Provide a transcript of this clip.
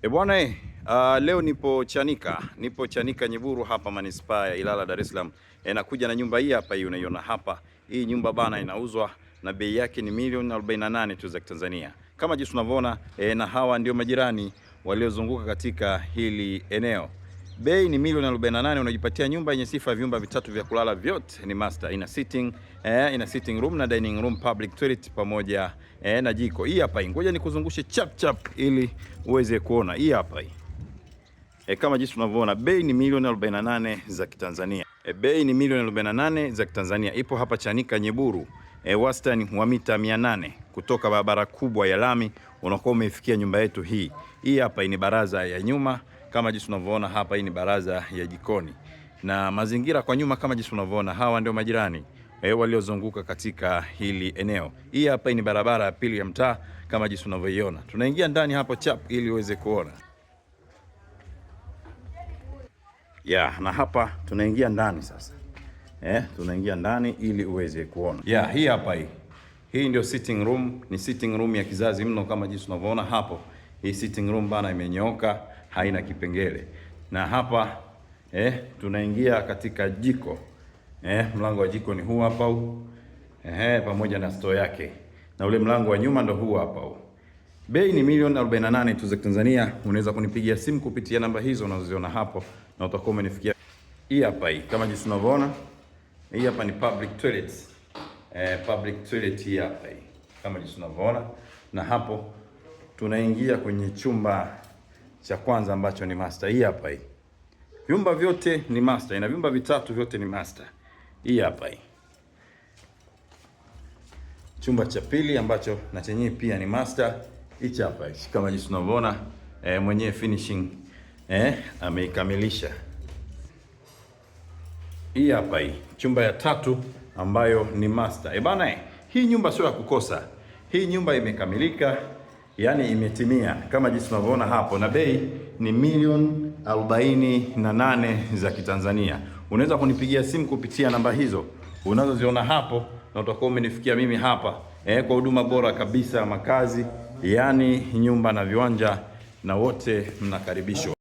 E bwana, leo nipo Chanika Nyeburu hapa manispaa ya Ilala, Dar es Salaam. Nakuja na nyumba hii hapa, hii unaiona hapa. Hii nyumba bana inauzwa na bei yake ni milioni 48 tu za Tanzania. Kama jinsi unavyoona, na hawa ndio majirani waliozunguka katika hili eneo. Bei ni milioni 48, unajipatia nyumba yenye sifa ya vyumba vitatu vya kulala, vyote ni master. Ina sitting room na dining room, public toilet pamoja na jiko. Hii hapa hii. Ngoja nikuzungushe chap chap ili uweze kuona. Hii hapa hii. Kama jinsi unavyoona, bei ni milioni 48 za Kitanzania. Bei ni milioni 48 za Kitanzania. Ipo hapa Chanika Nyeburu. Wastani wa mita 800 kutoka barabara kubwa ya lami unakuwa umeifikia nyumba yetu hii. Hii hapa ni baraza ya nyuma kama jinsi unavyoona hapa, hii ni baraza ya jikoni na mazingira kwa nyuma kama jinsi unavyoona, hawa ndio majirani waliozunguka katika hili eneo. Hii hapa ni barabara ya pili ya mtaa kama jinsi unavyoiona. Tunaingia ndani hapo chap ili uweze kuona. Ya, na hapa tunaingia ndani sasa. Tunaingia ndani ili uweze kuona. Ya, hii hapa hii. Hii ndio sitting room, ni sitting room ya kizazi mno kama jinsi unavyoona hapo. Hii sitting room bana imenyooka, haina kipengele. Na hapa tunaingia katika jiko. Mlango wa jiko ni huu hapa huu. Pamoja na store yake. Na ule mlango wa nyuma ndo huu hapa huu. Bei ni milioni 48 tu za Tanzania. Unaweza kunipigia simu kupitia namba hizo unazoziona hapo na utakuwa umenifikia. Hii hapa hii kama jinsi unavyoona. Hii hapa ni public toilet. Public toilet hii hapa hii kama jinsi unavyoona, na hapo tunaingia kwenye chumba cha kwanza ambacho ni master. Hii hapa hii. Vyumba vyote ni master. Ina vyumba vitatu, vyote ni master. Hii hapa hii. Chumba cha pili ambacho na chenyewe pia ni master. Hichi hapa hichi kama jinsi unavyoona, mwenyewe finishing ameikamilisha. Hii hapa hii chumba ya tatu ambayo ni master. Bana, hii nyumba sio ya kukosa. Hii nyumba imekamilika, yani imetimia kama jinsi unavyoona hapo, na bei ni milioni 48 za Kitanzania. Unaweza kunipigia simu kupitia namba hizo unazoziona hapo na utakuwa umenifikia mimi hapa kwa huduma bora kabisa ya makazi, yani nyumba na viwanja, na wote mnakaribishwa.